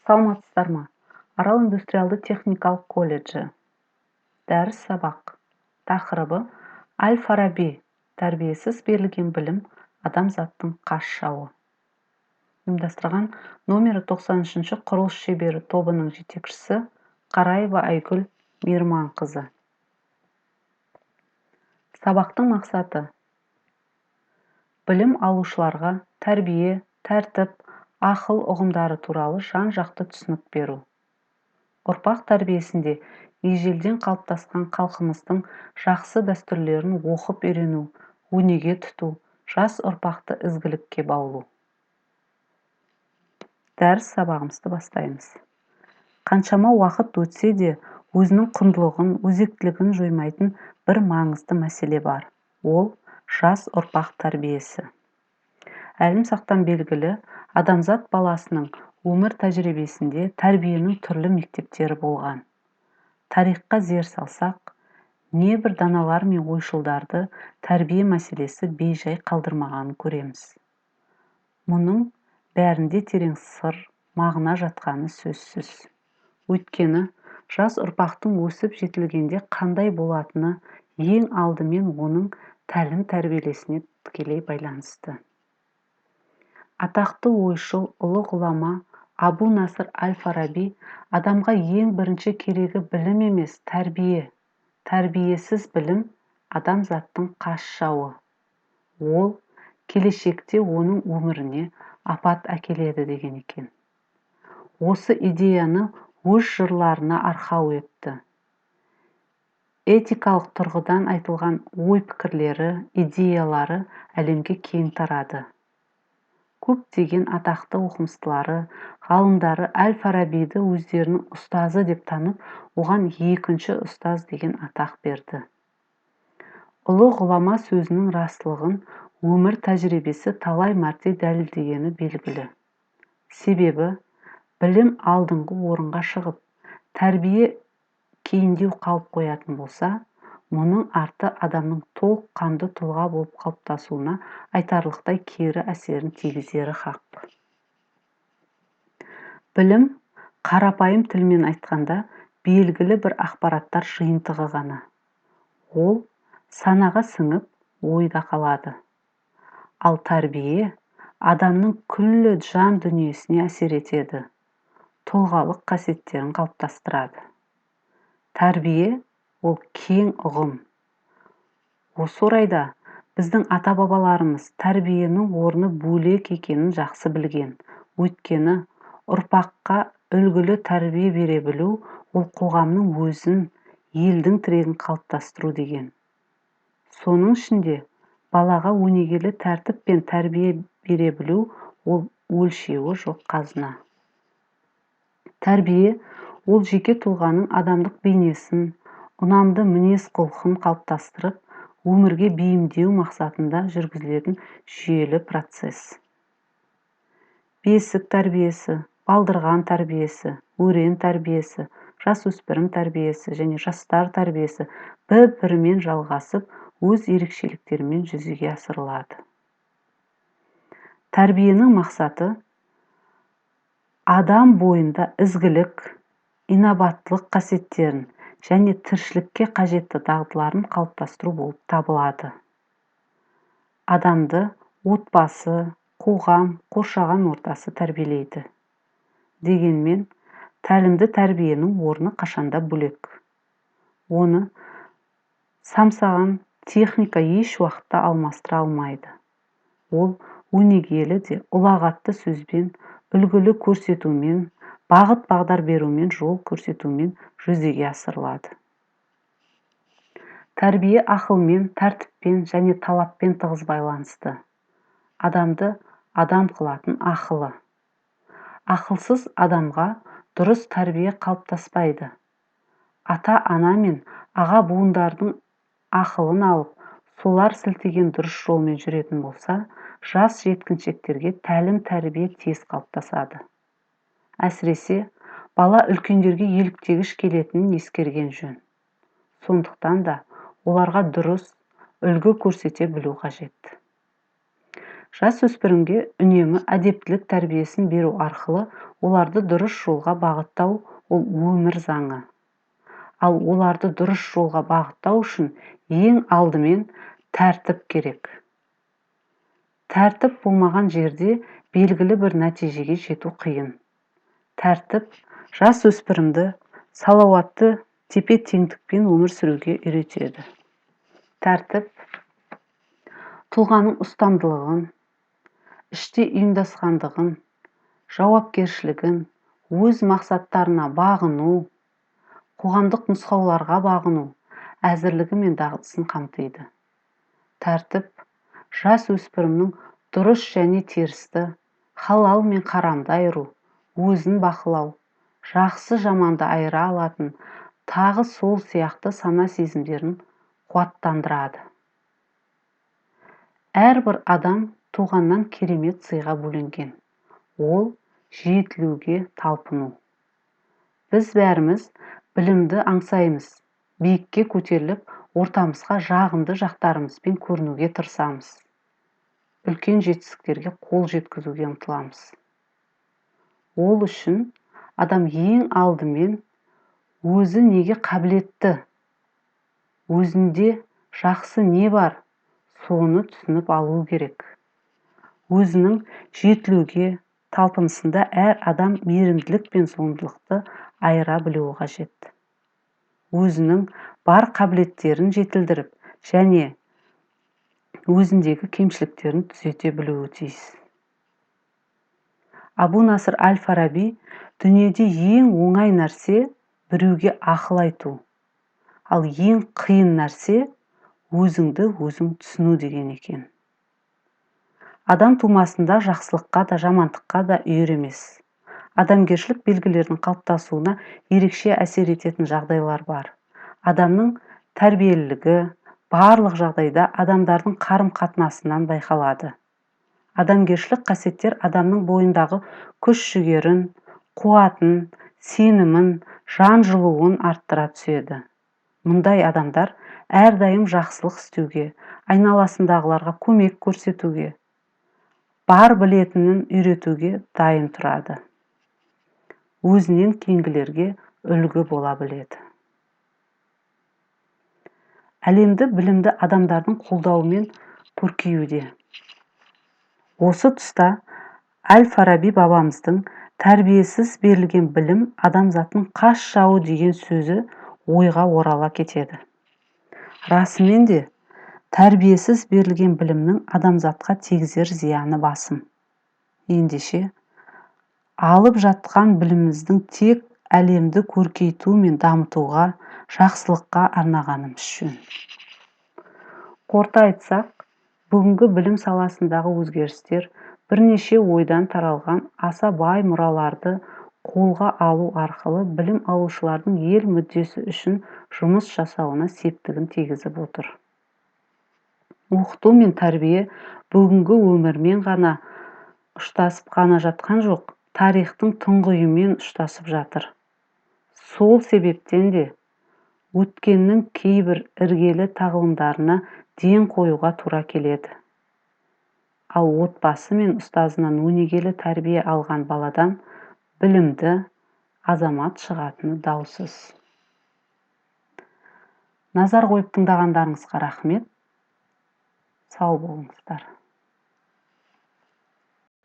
Саламатсыздар ма? Арал индустриалды-техникалық колледжі. Дәріс сабақ. Тақырыбы: Әл-Фараби. Тәрбиесіз берілген білім – адамзаттың қас жауы. Ұйымдастырған номері 93-ші құрылыс шебері тобының жетекшісі Қараева Айгүл Мейірманқызы. Сабақтың мақсаты: білім алушыларға тәрбие, тәртіп, ақыл ұғымдары туралы жан-жақты түсінік беру. Ұрпақ тәрбиесінде ежелден қалыптасқан халқымыздың жақсы дәстүрлерін оқып үйрену, өнеге тұту, жас ұрпақты ізгілікке баулу. Дәріс сабағымызды бастаймыз. Қаншама уақыт өтсе де, өзінің құндылығын, өзектілігін жоймайтын бір маңызды мәселе бар. Ол – жас ұрпақ тәрбиесі. Әлімсақтан белгілі, адамзат баласының өмір тәжірибесінде тәрбиенің түрлі мектептері болған. Тарихқа зер салсақ, небір даналар мен ойшылдарды тәрбие мәселесі бейжай қалдырмағанын көреміз. Мұның бәрінде терең сыр, мағына жатқаны сөзсіз. Өйткені жас ұрпақтың өсіп жетілгенде қандай болатыны ең алдымен оның тәлім тәрбиесіне тікелей байланысты. Атақты ойшыл, ұлы ғұлама Абу Насыр әл-Фараби: «Адамға ең бірінші керегі білім емес, тәрбие. Тәрбиесіз білім – адамзаттың қас жауы. Ол келешекте оның өміріне апат әкеледі», – деген екен. Осы идеяны өз жырларына арқау етті. Этикалық тұрғыдан айтылған ой-пікірлері, идеялары әлемге кең тарады. Көптеген атақты оқымыстылары, ғалымдары әл-Фарабиді өздерінің ұстазы деп танып, оған екінші ұстаз деген атақ берді. Ұлы ғұлама сөзінің растылығын өмір тәжірибесі талай мәрте дәлелдегені белгілі. Себебі білім алдыңғы орынға шығып, тәрбие кейіндеу қалып қоятын болса, мұның арты адамның толыққанды тұлға болып қалыптасуына айтарлықтай кері әсерін тигізері хақ. Білім, қарапайым тілмен айтқанда, белгілі бір ақпараттар жиынтығы ғана. Ол санаға сіңіп, ойда қалады. Ал тәрбие адамның күллі жан дүниесіне әсер етеді, тұлғалық қасиеттерін қалыптастырады. Тәрбие – ол кең ұғым. Осы орайда біздің ата-бабаларымыз тәрбиенің орны бөлек екенін жақсы білген. Өйткені ұрпаққа үлгілі тәрбие бере білу – ол қоғамның өзін, елдің тірегін қалыптастыру деген. Соның ішінде балаға өнегелі тәртіп пен тәрбие бере білу – ол өлшеуі жоқ қазына. Тәрбие – ол жеке тұлғаның адамдық бейнесін, ұнамды мінез-құлқын қалыптастырып, өмірге бейімдеу мақсатында жүргізілетін жүйелі процесс. Бесік тәрбиесі, балдырған тәрбиесі, өрен тәрбиесі, жасөспірім тәрбиесі және жастар тәрбиесі бір-бірімен жалғасып, өз ерекшеліктерімен жүзеге асырылады. Тәрбиенің мақсаты – адам бойында ізгілік, инабаттылық қасиеттерін және тіршілікке қажетті дағдыларын қалыптастыру болып табылады. Адамды отбасы, қоғам, қоршаған ортасы тәрбиелейді. Дегенмен тәлімді тәрбиенің орны қашанда бөлек. Оны самсаған техника еш уақытта алмастыра алмайды. Ол өнегелі де ұлағатты сөзбен, үлгілі көрсетумен, бағыт бағдар берумен, жол көрсетумен жүзеге асырылады. Тәрбие ақылмен, тәртіппен және талаппен тығыз байланысты. Адамды адам қылатын – ақылы. Ақылсыз адамға дұрыс тәрбие қалыптаспайды. Ата-ана мен аға буындардың ақылын алып, солар сілтеген дұрыс жолмен жүретін болса, жас жеткіншектерге тәлім-тәрбие тез қалыптасады. Әсіресе бала үлкендерге еліктегіш келетінін ескерген жөн. Сондықтан да оларға дұрыс үлгі көрсете білу қажет. Жасөспірімге үнемі әдептілік тәрбиесін беру арқылы оларды дұрыс жолға бағыттау ол өмір заңы. Ал оларды дұрыс жолға бағыттау үшін ең алдымен тәртіп керек. Тәртіп болмаған жерде белгілі бір нәтижеге жету қиын. Тәртіп жасөспірімді салауатты тепе-теңдікпен өмір сүруге үйретеді. Тәртіп тұлғаның ұстамдылығын, іште ұйымдасқандығын, жауапкершілігін, өз мақсаттарына бағыну, қоғамдық нұсқауларға бағыну әзірлігі мен дағдысын қамтиды. Тәртіп жасөспірімнің дұрыс және терісті, халал мен харамды айыру, өзін бақылау, жақсы жаманды айыра алатын, тағы сол сияқты сана сезімдерін қуаттандырады. Әрбір адам туғаннан керемет сыйға бөленген. Ол жетілуге талпыну. Біз бәріміз білімді аңсаймыз, биікке көтеріліп, ортамызға жағымды жақтарымызбен көрінуге тырысамыз. Үлкен жетістіктерге қол жеткізуге ұмтыламыз. Ол үшін адам ең алдымен өзі неге қабілетті, өзінде жақсы не бар, соны түсініп алу керек. Өзінің жетілуге талпынысында әр адам мейірімділік пен зұлымдықты айыра білуі қажет. Өзінің бар қабілеттерін жетілдіріп және өзіндегі кемшіліктерін түзете білуі тиіс. Абу Насыр әл-Фараби дүниеде ең оңай нәрсе біреуге ақыл айту, ал ең қиын нәрсе өзіңді өзің түсіну деген екен. Адам тумасында жақсылыққа да жамандыққа да үйір емес. Адамгершілік белгілердің қалыптасуына ерекше әсер ететін жағдайлар бар. Адамның тәрбиелілігі барлық жағдайда адамдардың қарым-қатынасынан байқалады. Адамгершілік қасиеттер адамның бойындағы күш-жігерін, қуатын, сенімін, жан жылуын арттыра түседі. Мұндай адамдар әрдайым жақсылық істеуге, айналасындағыларға көмек көрсетуге, бар білетінін үйретуге дайын тұрады. Өзінен кейінгілерге үлгі бола біледі. Әлемді білімді адамдардың қолдауымен көркеюде. Осы тұста әл-Фараби бабамыздың тәрбиесіз берілген білім адамзаттың қас жауы деген сөзі ойға орала кетеді. Расымен де, тәрбиесіз берілген білімнің адамзатқа тигізер зияны басым. Ендеше, алып жатқан біліміміздің тек әлемді көркейту мен дамытуға, жақсылыққа арнағанымыз жөн. Қорыта айтсақ, бүгінгі білім саласындағы өзгерістер бірнеше ойдан таралған аса бай мұраларды қолға алу арқылы білім алушылардың ел мүддесі үшін жұмыс жасауына септігін тигізіп отыр. Оқыту мен тәрбие бүгінгі өмірмен ғана ұштасып қана жатқан жоқ, тарихтың тұңғиығымен ұштасып жатыр. Сол себептен де өткеннің кейбір іргелі тағылымдарына ден қоюға тура келеді. Ал отбасы мен ұстазынан өнегелі тәрбие алған баладан білімді азамат шығатыны даусыз. Назар қойып тыңдағандарыңызға рахмет. Сау болыңыздар.